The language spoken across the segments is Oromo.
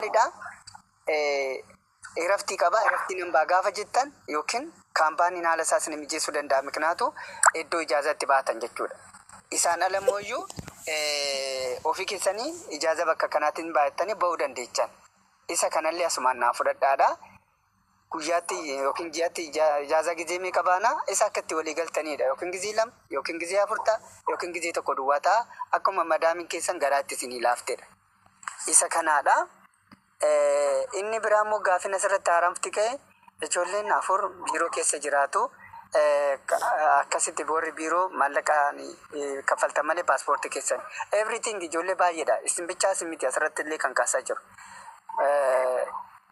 Maalidha? Iraftii qaba, iraftii nan ba'a gaafa jettan yookiin kaampaaniin haala isaa isin mijeessuu danda'a. Miknaatu iddoo ijaazaatti baatan jechuudha. Isaan ala mooyyuu ofii keessanii ijaaza bakka kanaatiin baay'attanii ba'uu dandeechan. Isa kanallee asumaan naa fudhadhaadha. Guyyaatti yookiin ji'atti ijaaza gizee meeqa baana isa akka itti walii galtanidha. Yookiin gizee 2 yookiin gizee 4 ta'a yookiin gizee 1 duwwaa ta'a. Akkuma madaamiin keessan garaatti isinii laaftedha. Isa kanaadha. Inni biraa immoo gaaffiin asirratti haaraamti ka'e ijoolleen 4 biiroo keessa jiraatu. Akkasitti warri biiroo maallaqaan kaffaltan malee paaspoortii keessan. Everything ijoollee baay'eedha. Isin bichaa isin miti asirratti illee kan kaasaa jiru.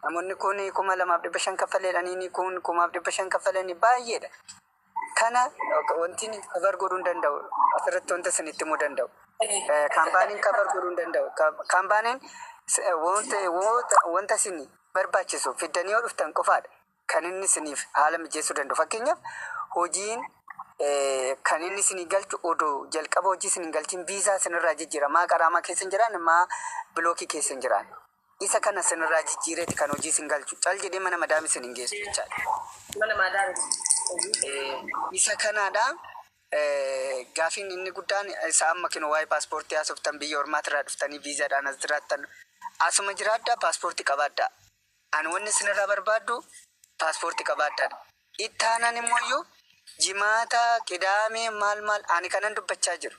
Namoonni kun 2500 kaffaleedhanii kun 1500 kaffalanii baay'eedha. Kana wanti cover godhuu hin danda'u. Asirratti wanta isin itti himuu danda'u. Kaampaaniin cover godhuu hin danda'u. Kaampaaniin wanta isin barbaachisu fiddanii yoo dhuftan qofaadha kan inni isiniif haala mijeessuu danda'u. Fakkeenyaaf hojiin kan inni isinii galchu odoo jalqaba hojii isin hin galchin viizaa isinirraa jijjiira. Maa qaraamaa keessa hin jiraan, maa bilookii keessa hin jiraan. Isa kana isinirraa jijjiireeti kan hojii isin galchu. Cal jedhee mana madaami isin hin geessu jechaadha. Mana maadaami. Isa kanaadha. Gaafiin inni guddaan isa amma kinu waa'ee paaspoortii haasoftan biyya ormaatirraa dhuftanii viizaadhaan as jiraattan asuma jiraaddaa paaspoortii qabaaddaa. Ani wanni isinirraa barbaaddu paaspoortii qabaaddaadha. Itti aanan immoo iyyuu jimaata qidaamee maal maal ani kanan dubbachaa jiru.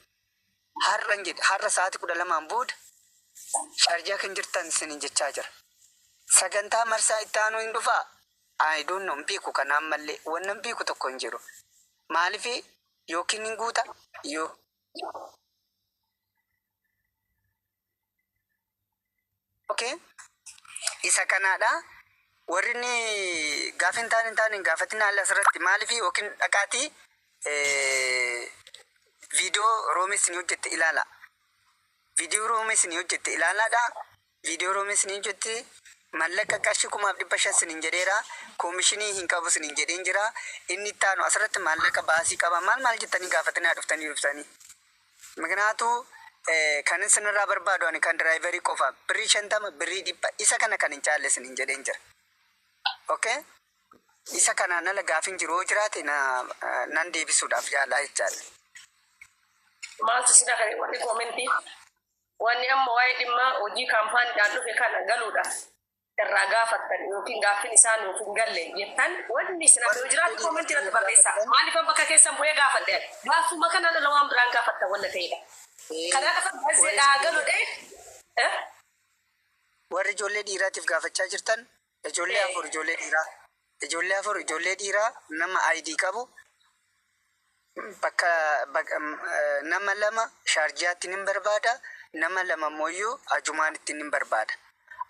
Har'an jedhe har'a sa'aatii 12n booda Sharjaa kan jirtan isiniin jechaa jira. Sagantaa marsaa itti aanu hin dhufaa? I don't know hin beeku kana ammallee wannan beeku tokko hin jiru. Maaliif yookiin hin guuta yookiin isa kanaadha. Warri inni gaafa hin taane hin taane hin gaafatin haalli asirratti maaliif yookiin dhaqaatii viidiyoo roomee isin hojjette ilaala. Viidiyoo roomee isin hojjette ilaalaadha. Viidiyoo roomee isin hojjette mallaqa qarshii 1500 isiniin jedheera. Koomishinii hin qabu isiniin jedheen jira. Inni itti aanu asirratti maallaqa baasii qaba maal maal jettanii gaafatinaa dhuftanii dhuftanii. Miknaatu kan isinirraa barbaadu ani kan diraayivarii qofa birrii 50 birrii 100 isa kana kan hin caalle isiniin jedheen jira. Okay? Isa kanaan ala gaafin jiru yoo jiraate nan deebisuudhaaf yaalaa jechaadha. Maaltu si dhaqe warri koomentii? Wanni amma waa'ee dhimma hojii kaampaaniidhaan dhufe kana galuudhaaf irraa gaafattan yookiin gaaffin isaa nuuf hin galle jettan wanni isin hafe yoo jiraate koomentii irratti barreessaa. Maaliifan bakka keessan bu'ee gaafadhe ani? Gaaffuma kanaan ala waan biraan gaafattan wanna ta'edha. Kanaan afan gazzeedhaa galu dhee. Eh? Warri ijoollee dhiiraatiif gaafachaa jirtan ijoollee 4 ijoollee dhiiraa ijoollee 4 ijoollee dhiiraa nama ID qabu bakka nama 2 Shaarjiyaatti nin barbaada nama 2 ammoo Ajumaanitti nin barbaada.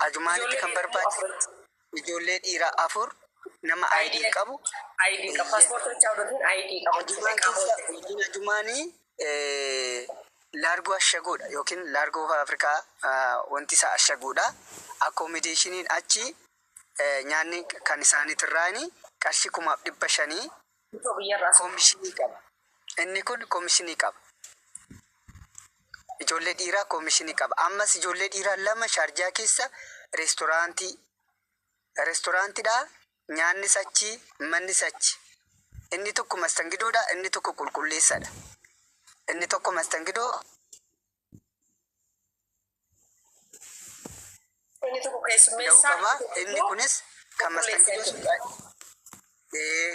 Ajumaanitti kan barbaadu ijoollee dhiiraa 4 nama ID qabu. ID qabu. Paaspoortii bichaa odoo hin ta'in ID qabu. Ajumaan keessa hojiin Ajumaanii laargoo ashaguudha yookiin laargoo Afrikaa wanti isaa ashaguudha. Akoomideeshiniin achi nyaanni kan isaaniitirraani qarshii 1500 Bitoo biyyarraa sun. Koomishinii qaba. Inni kun koomishinii qaba. Ijoollee dhiiraa koomishinii qaba. Ammas ijoollee dhiiraa 2 Shaarjaa keessa reestoraantii reestoraantiidha. Nyaannis achi, mannis achi. Inni tokko mastangidoodha, inni tokko qulqulleessadha. Inni tokko mastangidoo Inni tokko ta'uu keessummeessaa, qaba. inni tokko Inni immoo kunis kan qulqulleessa mastangidoo sun jechuudha. ee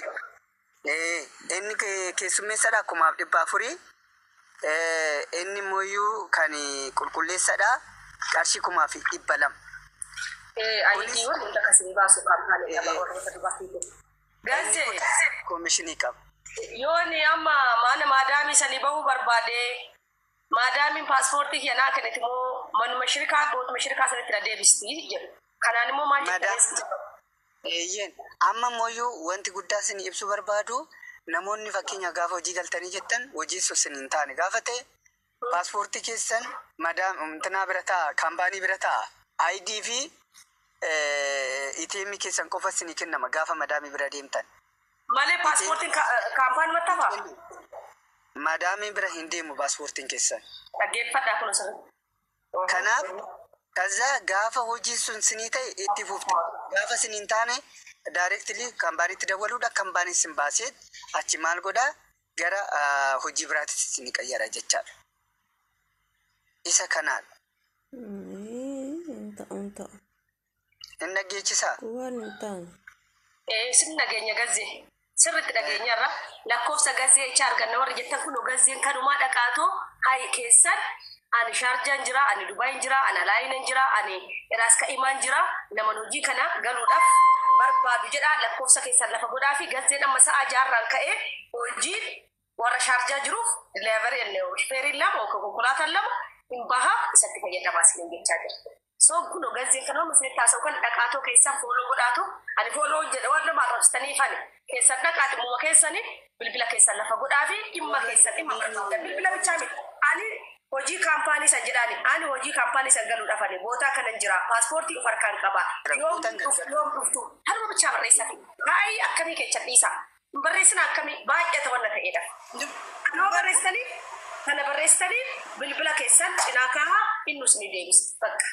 ee inni keessummeessadha 1400. Inni immoo kan qulqulleessadha qarshii 2,200. ID Kunis warri hunda kan isin baasu kaampaanii qaba warroota dubartiitu. Inni Gaazee kun koomishinii qaba. Yooni amma mana maadaamii sanii bahuu barbaade maadaamiin paaspoortii kiyya naa kenniti moo manuma shirikaa bootuma shirikaa sanitti na deebisti jedhu. Kanaan immoo maal Madaam jettanii? Eeyyeen. Amma immoo wanti guddaa isin ibsuu barbaadu namoonni fakkeenya gaafa hojii galtanii jettan hojii sun isin hin taane gaafa ta'e paaspoortii keessan madaam intinaa bira taa'a kaampaanii bira taa'a. ID fi ATM keessan qofa isinii kennama gaafa madaamii bira deemtan. Malee paaspoortiin kaampaanii hafa? Madaamii bira hin deemu paaspoortiin keessan. Dhaggeeffadhaa kun asirratti. Kanaaf ከዛ gaafa hojii sun sinii ta'e itti fufte, gaafa sin hin taane directly kaampaaniitti dabaluudha. Kaampaaniin sin baasee achi maal godhaa, gara hojii biraatti sin qayyara jechaadha. Isa kanaadha. Hin ta'u, hin ta'u. Hin dhaggeechisaa? Kun waan hin taane. Sin dhageenya gazzee. Sirriitti dhageenyarra lakkoofsa gazzee jecha arganna warri jettan kun gazzeen kanumaa dhaqaatoo hayi keessan ani Shaarjaan jira, ani Dubaayin jira, ani Alaayinan jira, ani Raas Ka'imaan jira, naman hojii kana galuudhaaf barbaadu jedha, lakkoofsa keessan lafa godhaa fi gazzeen amma sa'a jaarraan ka'ee hojiin warra Shaarjaa jiruuf shufeeriin lama yookaan konkolaataan lama hin bahaa, isatti fayyadamaa isiniin jechaa jira. So kun gazzeen kanuma isinitti haasa'u kan dhaqaatoo keessan follow godhaatu, ani follow jedhe waan nama arrabsitaniif, ani keessan dhaqaa dhimmuma keessanii bilbila keessan lafa godhaa fi dhimma keessan dhimma barbaadan bilbila bichaa miti. Ani hojii kaampaanii san jedhaani, ani hojii kaampaanii san galuudhaaf ani bootaa kanan jira, paaspoortii of harkaan qaba. Yoom dhuftu, yoom dhuftu, haruma bichaa barreessaa fi baay'ee akkamii keessa dhiisa. Hin barreessina, akkamii baay'ata wanna ta'edha. Yoo barreessitanii kana barreessitanii bilbila keessan cinaa kahaa, innus ni deebisa bakka.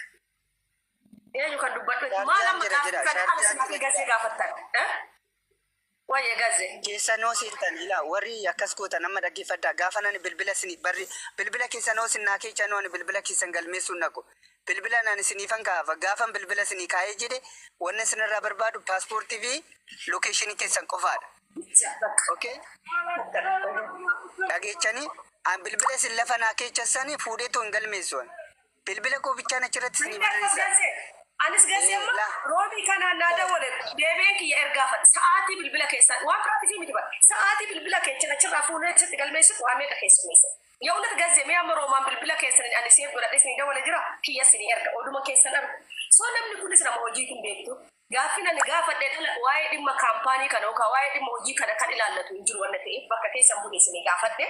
Eenyu kan dubbadhu maal amma Shaarjaan jira gaaffii jedha, kana ala Shaarjaan sinaa fi jira gazzee jedha. gaafattan. Wayyee gazzee. Keessanoo seentan ilaa, warri akkas gootan amma dhaggeeffadhaa. Gaafa nani bilbila isinii barri bilbila keessanoo sinnaa keechanoo, ani bilbila keessan galmeessuun naqu, bilbila nani isiniifan kaafa. Gaafan bilbila isinii kaa'ee jedhe, wanni isinirraa barbaadu paaspoortii fi location keessan qofaadha. Okay? Dhageechanii an bilbila isin lafa naa keechasanii fuudheetoo hin galmeessu ani. Bilbila koo bichaan achirratti isinii barreessa. Anis gazzee amma Laa. Roobii kanaan naa dawwale, deebiin kiyya ergaafadha. Sa'aatii bilbila keessan waan biraatiif miti bara. Sa'aatii bilbila keessan achirraa fuunee achitti galmeessitu waa meeqa keessummeessa. Yoo gazzee mee amma roomaan bilbila keessan ani seef godhadhe isinii dawwale jira, kiyya isinii erga oduma keessan argu. So namni kunis nama hojii hin beektu. Gaaffii ani gaafadhe dhala waa'ee dhimma kaampaanii kana yookaan waa'ee dhimma hojii kana kan ilaallatu hin jiru wanna ta'eef, bakka keessan bu'ee isinii gaafadhe.